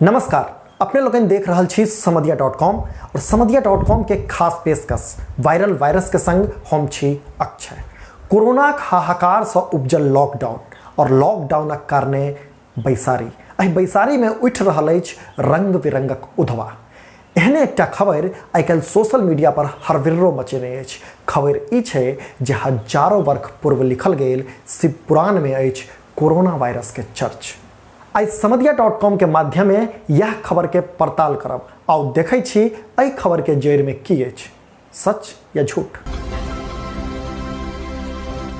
नमस्कार, अपने लोगन देख रहल छी समदिया डॉट कॉम और समदिया डॉट कॉम के खास पेशकश वायरल वायरस के संग हम छी अक्षय। कोरोनाक हाहाकार से उपजल लॉकडाउन और लॉकडाउनक कारणे बैसारी, एहि बैसारी में उठि रहल अछि रंग बिरंगक उधवा। एहने एकटा खबरि आइ काल्हि सोशल मीडिया पर हरविर्रो मचेने अछि। खबरि ई छै जे हजारों वर्ष पूर्व लिखल गेल शिव पुराण में अछि कोरोना वायरस के चर्च। आइ समदिया डॉट कॉम के माध्यमे यह खबर के पड़ताल करब। आउ देखै छी एहि खबर के जड़ि में की अछि, सच या झूठ।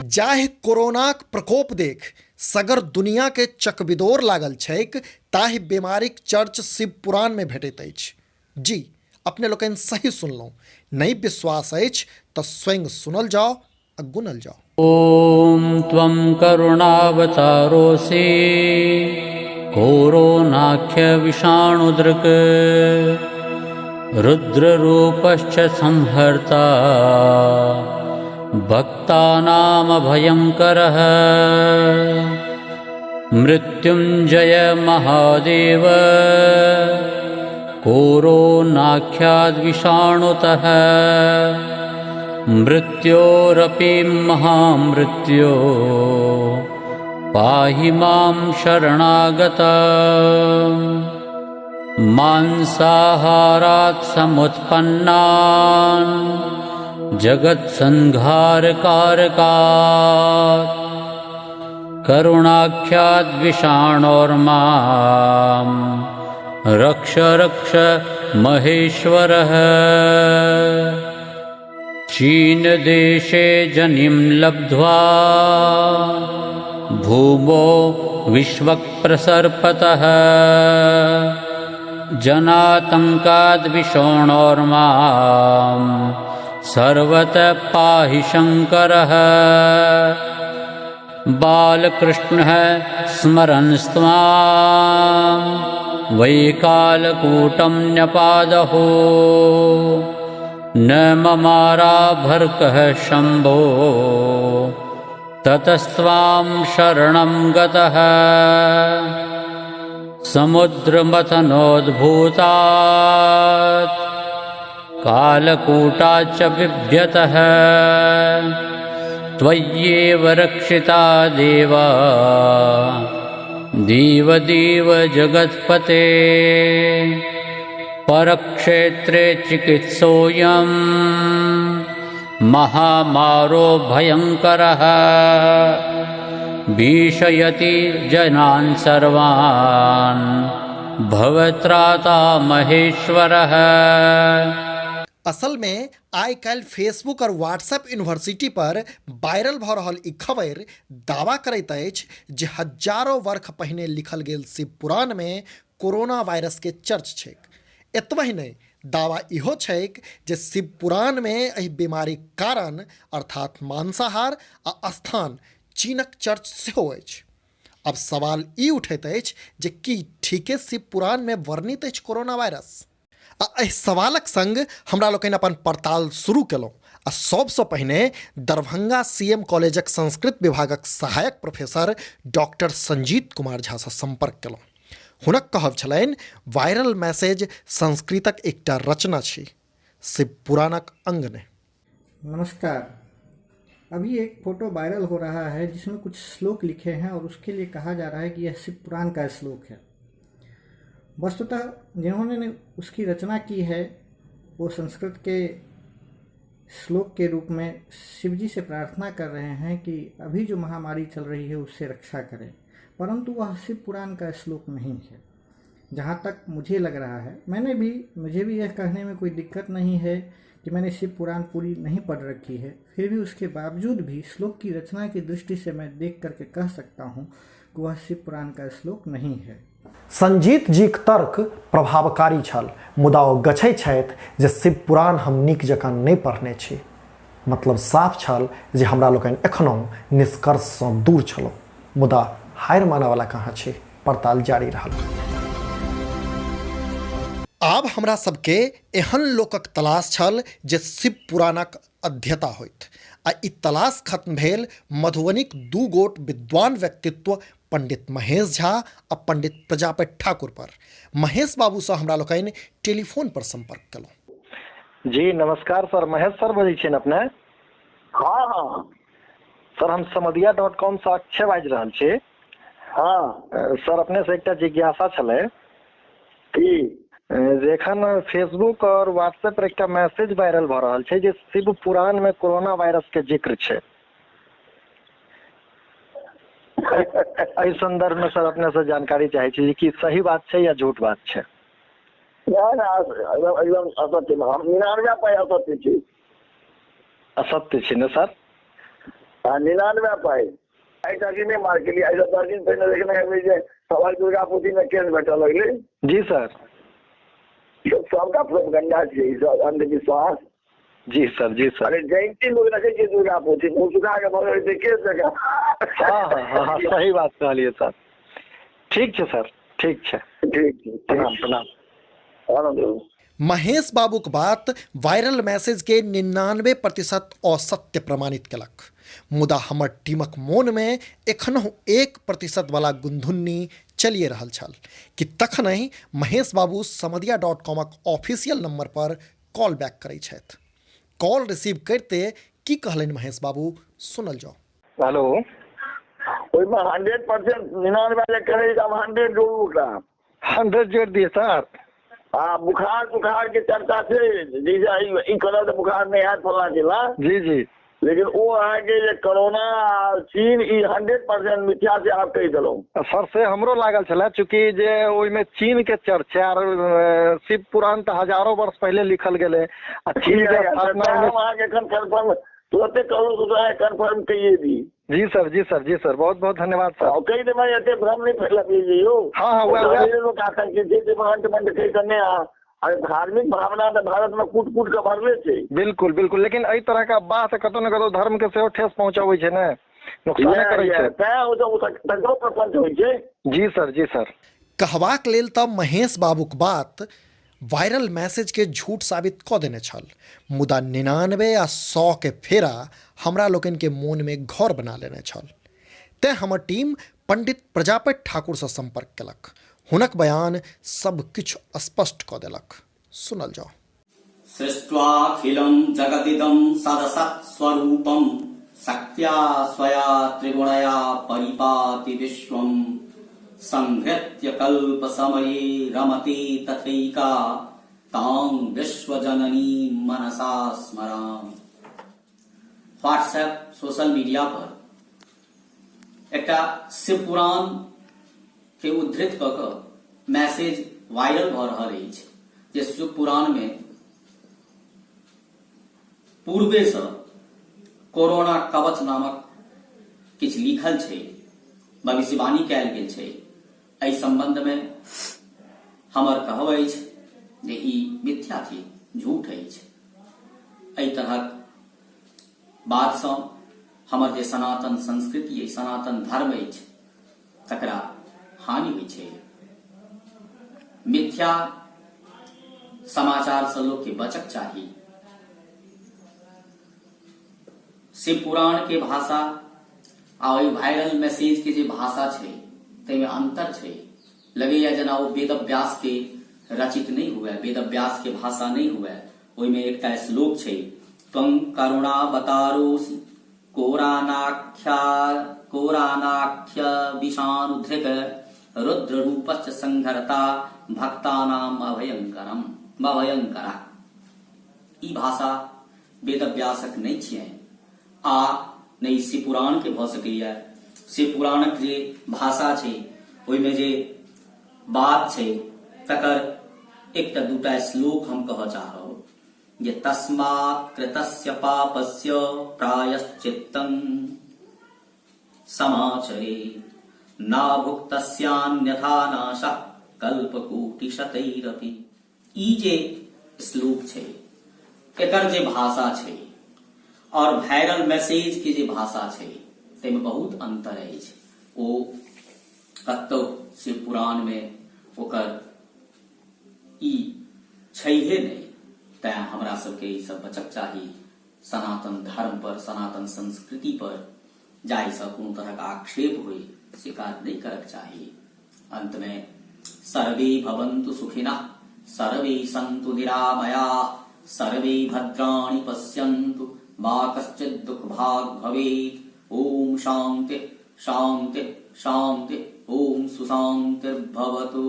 जाहि कोरोनाक प्रकोप देख सगर दुनिया के चकबिदोर लागल छैक, ताहि बीमारीक चर्च शिव पुराण में भेटैत अछि। जी अपने लोकनि सही सुनलहुँ, नहि विश्वास अछि तऽ स्वयं सुनल जाओ आ गुनल जाओ। ॐ त्वं करुणावतारोऽसि कोरोनाख्यविषाणुदृक् रुद्ररूपश्च संहर्ता भक्तानामभयङ्करः। मृत्युञ्जय महादेव कोरोनाख्याद्विषाणुतः मृत्योरपि महामृत्यो पाहि मां शरणागत। मांसाहारात् समुत्पन्नान् जगत्संहारकारकात् करुणाख्याद्विषाणोर्मां रक्ष रक्ष महेश्वरः। चीनदेशे जनिं लब्ध्वा भूमो विश्वप्रसर्पतः जनातङ्काद्विषाणोर्मां सर्वतः पाहि शङ्करः। बालकृष्णः स्मरन् स्त्वां वैकालकूटं न्यपादहो न ममाराभर्कः शम्भो ततस्त्वां शरणं गतः। समुद्रमथनोद्भूतात् कालकूटाच्च बिभ्यतः त्वय्येव रक्षिता देवा देवदेव जगत्पते। परक्षेत्रे चिकित्सोऽयं महामारो भयङ्करः भीषयति जनान् सर्वान् भवत्राता महेश्वरः। असल में आइ काल्हि फेसबुक और व्हाट्सएप यूनिवर्सिटी पर वायरल भऽ रहल ई खबरि दावा करैत अछि जे हजारों वर्ष पहिने लिखल गेल शिव पुराण में कोरोना वायरस के चर्च छैक। एतबहि नहि, दावा इहो छैक जे शिव पुराण में एहि बीमारीक कारण अर्थात मांसाहार आ स्थान चीनक चर्च सेहो अछि। अब सवाल ई उठैत अछि जे की ठीके शिव पुराण में वर्णित अछि कोरोना वायरस? आ एहि सवालक संग हमरा लोकनि अपन पड़ताल शुरू केलहुँ आ सबसँ पहिने दरभंगा सी एम कॉलेजक संस्कृत विभागक सहायक प्रोफेसर डॉक्टर संजीत कुमार झासँ संपर्क केलहुँ। हुनक कहब छलनि वायरल मैसेज संस्कृतक एकटा रचना छी, शिव पुराणक अंग नहि। नमस्कार। अभी एक फोटो वायरल हो रहा है जिसमें कुछ श्लोक लिखे हैं और उसके लिए कहा जा रहा है कि यह शिव पुराण का श्लोक है। वस्तुतः जिन्होंने उसकी रचना की है वो संस्कृत के श्लोक के रूप में शिवजी से प्रार्थना कर रहे हैं कि अभी जो महामारी चल रही है उससे रक्षा करें, परंतु वह शिव पुराण का श्लोक नहीं है। जहाँ तक मुझे लग रहा है, मुझे भी यह कहने में कोई दिक्कत नहीं है कि मैंने शिव पुराण पूरी नहीं पढ़ रखी है, फिर भी उसके बावजूद भी श्लोक की रचना की दृष्टि से मैं देख करके कह सकता हूँ कि वह शिव पुराण का श्लोक नहीं है। संजीत जीक तर्क प्रभावकारी छल, मुदा ओ गछै छथि जे शिव पुराण हम नीक जकाँ नहि पढ़ने छी। मतलब साफ छल जे हमरा लोकनि एखनहुँ निष्कर्षसँ दूर छलहुँ। मुदा हारि मानऽवला कहाँ छी, पड़ताल जारी रहल। आब हमरा सबके एहन लोकक तलाश छल जे शिव पुराणक अध्येता होइत आ ई तलाश खत्म भेल मधुबनीक दू गोट विद्वान व्यक्तित्व पंडित महेश झा आ पंडित प्रजापति ठाकुर पर। महेश बाबूसँ हमरा लोकनि टेलीफोन पर संपर्क केलहुँ। जी नमस्कार सर, महेश सर बजै छियनि अपने? हँ हँ। सर हम समदिया डॉट कॉम सँ अक्षय बाजि रहल छी। हँ। सर अपने से एकटा जिज्ञासा छलै। की? जे एखन फेसबुक और व्हाट्सएप पर एकटा मैसेज वायरल भऽ रहल छै जे शिव पुराण मे कोरोना वायरस के जिक्र छै। एहि संदर्भ में सर अपने से जानकारी चाहे छी कि सही बात छै या झूठ बात छै? नहि नहि, एकदम असत्य, हम 99 पाइ असत्य छी। असत्य छै ने सर? हँ, 99 पाइ। एहिटा कि नहि मार केलियै, एहिसँ 10 दिन पहिने देखने हेबै जे सवाल दुर्गा पोथीमे केस भेटऽ लगलै। जी सर। सबटा प्रोपगंडा छै ई सब, अंधविश्वास। जी सर, जी सर। अरे जयंती लोग रखे छियै दुर्गा पोथी, मुँह सुखा के भऽ गेल केस जकाँ। हँ हँ हँ हँ, सही बात कहलियै सर। ठीक छै सर, ठीक छै। ठीक छै। प्रणाम प्रणाम। आनंद रहू। महेश बाबूक बात वायरल मैसेज के 99% असत्य प्रमाणित केलक, मुदा हमर टीमक मोन मे एखनहुँ 1% वाला गुनधुन्नी चलिए रहल छल कि तखनहि महेश बाबू समदिया डॉट कॉमक ऑफिशियल नंबर पर कॉल बैक करै छथि। कॉल रिसीव करिते की कहलनि महेश बाबू, सुनल जाउ। हेलो। ओहिमे 100% 99 जे करै तऽ 100 जोड़ू ओकरा। 100 जोड़ि दिए सर। हँ, बुखार तुखार के चर्चा छै, जैसे ई करब तऽ बुखार नहि हैत फल्लाँ चिल्लाँ। जी जी। लेकिन ओ अहाँके जे कोरोना आ चीन ई 100% मिथ्या से आब कहि देलहुँ। सर से हमरो लागल छलै, चूँकि जे ओहिमे चीन के चर्चा आर शिव पुराण तऽ हजारो वर्ष पहिले लिखल गेलै आ चीन के स्थापना हम अहाँके एखन कन्फर्म तुरते कहलहुँ तऽ अहाँ कन्फर्म कहिए दी। जी सर, जी सर, जी सर, बहुत बहुत धन्यवाद सर। कहि देबै, एते भ्रम नहि फैलबियै यौ। हँ हँ, वएह लोक आतंकित छै, ताहिमे अंत मंत कहि कऽ नहि। अरे धार्मिक भावना तऽ भारत में कूट कूट के भरले छै। बिल्कुल बिल्कुल, लेकिन एहि तरह के अफवाह से कतौ ने कतौ धर्म के सेहो ठेस पहुंचाबै छै ने, नुकसान करै छै। तैं ओ सब तकरो प्रपंच होइ छै। जी सर, जी सर। कहबाक लेल तऽ महेश बाबूक बात वायरल मैसेज के झूठ साबित कऽ देने छल, मुदा 99 आ 100 के फेरा हमरा लोकनि के मोन में घर बना लेने छल। तें हमर टीम पंडित प्रजापति ठाकुर सँ संपर्क केलक। हुनक बयान सब किछु स्पष्ट कऽ देलक। सुनल जाओ। सृष्ट्वाखिलं जगदिदं सदसत्स्वरूपं शक्त्या स्वया त्रिगुणया परिपाति विश्वं संहृत्य कल्पसमये रमते तथैका तां विश्वजननी मनसा स्मरामि। व्हाट्सएप सोशल मीडिया पर एकटा शिवपुराण के उद्धृत कऽ कऽ मैसेज वायरल भऽ रहल अछि जे शिवपुराण मे पूर्वे सँ कोरोना कवच नामक किछु लिखल छै, भविष्यवाणी कयल गेल छै। एहि संबंध मे हमर कहब अछि जे ई मिथ्या थिक, झूठ अछि। एहि तरहक बात सँ हमर जे सनातन संस्कृति अछि, सनातन धर्म अछि, तकरा हानि होइ छै। मिथ्या समाचार सँ लोक के बचक चाही। शिव पुराण के भाषा आ ओहि वायरल मैसेज के जे भाषा छै ताहिमे अंतर छै। लगैया जेना ओ वेदव्यास के रचित नहि हुए, वेदव्यास के भाषा नहि हुए। ओहिमे एकटा श्लोक छै, त्वं करुणावतारोसि कोरानाख्या कोरानाख्य विषाणुधृक रुद्र रूपश्च संघरता भक्तानाम अभयंकरम अभयंकरा। ई भाषा वेदव्यासक नहि छियै आ नहि शिवपुराण के भऽ सकैया। शिवपुराणक जे भाषा छै ओहिमे जे बात छै तकर एकटा दूटा श्लोक हम कहऽ चाहब जे तस्मात् कृतस्य पापस्य प्रायश्चित्तं समाचरे नाभुक्तस्यान्यथा नाशः कल्पकोटिशतैरपि। ई जे श्लोक छै एकर जे भाषा छै और वायरल मैसेज के जे भाषा छै ताहिमे बहुत अंतर अछि। ओ कतौ शिव पुराण मे ओकर ई छैहे नहि। तैं हमरा सबके ई सब बचक चाही। सनातन धर्म पर, सनातन संस्कृति पर जाहिसँ कोनो तरहक आक्षेप होइ से काज नहि करक चाही। अन्तमे सर्वे भवन्तु सुखिनः सर्वे सन्तु निरामयाः सर्वे भद्राणि पश्यन्तु मा कश्चित् दुःखभाग् भवेत्। ॐ शान्तिः शान्तिः शान्तिः। ॐ सुशान्तिर्भवतु।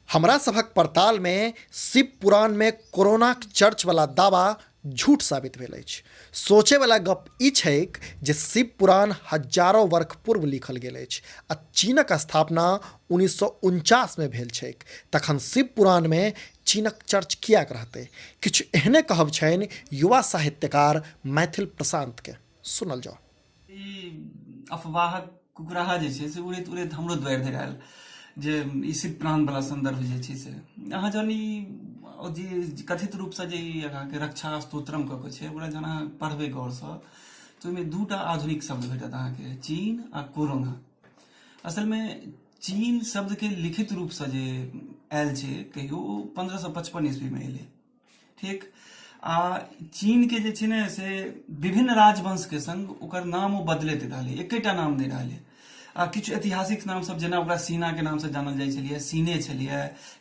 हमरा सभक पड़ताल में शिव पुराण में कोरोनाक चर्च वाला दावा झूठ साबित भेल अछि। सोचे वाला गप ई छैक जे शिव पुराण हजारों वर्ष पूर्व लिखल गेल अछि आ चीनक स्थापना 1949 में भेल छैक, तखन शिव पुराण में चीनक चर्च किएक रहतै? किछु एहने कहब छनि युवा साहित्यकार मैथिल प्रशांत के, सुनल जाओ। ई अफवाहक कुकराहा जे छै से उड़ैत उड़ैत हमरो दुआरि धरि आयल जे ई शिव पुराणवला सन्दर्भ जे छै से अहाँ जहन ई जे कथित रूपसँ जे ई अहाँके रक्षा स्तोत्रम कऽ कऽ छै, ओकरा जहन अहाँ पढ़बै गौरसँ तऽ ओहिमे दूटा आधुनिक शब्द भेटत अहाँके, चीन आ कोरोना। असलमे चीन शब्दके लिखित रूपसँ जे आयल छै कहियो, ओ 1555 ईस्वीमे एलै, ठीक। आ चीनके जे छै ने से विभिन्न राजवंशके संग ओकर नाम ओ बदलैत रहलै, एकेटा नाम नहि रहलै। आ किछु ऐतिहासिक नाम सब जेना ओकरा सीनाके नामसँ जानल जाइ छलियै, सीने छलियै,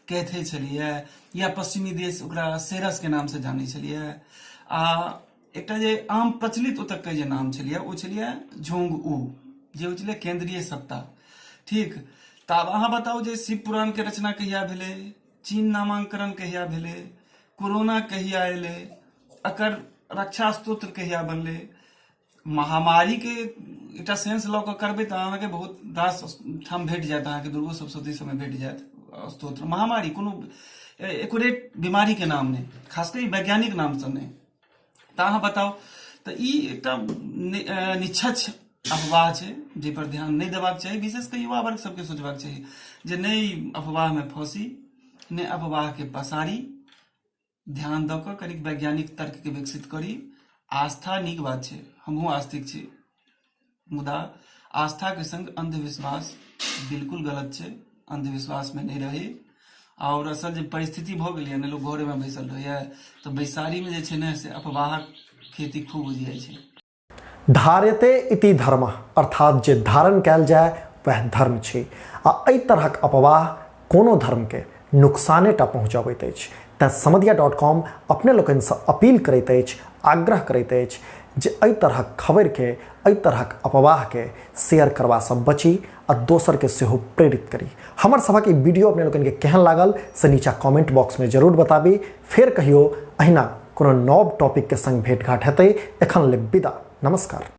कैथे छलियै, या पश्चिमी देश ओकरा सेरसके नामसँ जानै छलियै। आ एकटा जे आम प्रचलित ओतऽके जे नाम छलियै ओ छलियै झोंग उ, जे होइ छलै केंद्रीय सत्ता, ठीक। तऽ आब अहाँ बताउ जे शिव पुराणके रचना कहिया भेलै, चीन नामांकरण कहिया भेलै, कोरोना कहिया एलै, एकर रक्षा स्तोत्र कहिया बनलै। महामारीके एकटा सेंस लऽ कऽ करबै तऽ अहाँके बहुत रास ठाम भेट जायत, अहाँके दुर्गो सप्तशती सबमे भेट जायत स्तोत्र। महामारी कोनो एकुरेट बीमारीके नाम नहि, खास कऽ ई वैज्ञानिक नामसँ नहि। तऽ अहाँ बताउ तऽ ई एकटा निछच्छ अफवाह छै जाहिपर ध्यान नहि देबाक चाही। विशेष कऽ युवा वर्ग सबके सोचबाक चाही जे नहि अफवाहमे फँसी, नहि अफवाहके पसारी, ध्यान दऽ कऽ कनिक वैज्ञानिक तर्कके विकसित करी। आस्था नीक बात छै, हमहूँ आस्तिक छी, मुदा आस्थाके संग अंधविश्वास बिल्कुल गलत छै। अंधविश्वासमे नहि रही। आओर असल जे परिस्थिति भऽ गेलैए ने, लोक घरेमे बैसल रहैए, तऽ बैसारीमे जे छै ने से अफवाहक खेती खूब उपजि जाइ छै। धार्यते इति धर्म, अर्थात जे धारण कयल जाय वएह धर्म छी, आ एहि तरहक अपवाह कोनो धर्मके नुकसानेटा पहुँचबैत अछि। तेँ समदिया डॉट कॉम अपने लोकनिसँ अपील करैत अछि, आग्रह करैत अछि जे एहि तरहक खबरिके, एहि तरहक अपवाहके शेयर करबासँ बची आ दोसरके सेहो प्रेरित करी। हमर सभक ई वीडियो अपने लोकनिके केहन लागल से नीचा कमेंट बॉक्समे जरूर बताबी। फेर कहियो अहिना कोनो नव टॉपिकके संग भेंटघाट हेतै। एखन ले विदा, नमस्कार।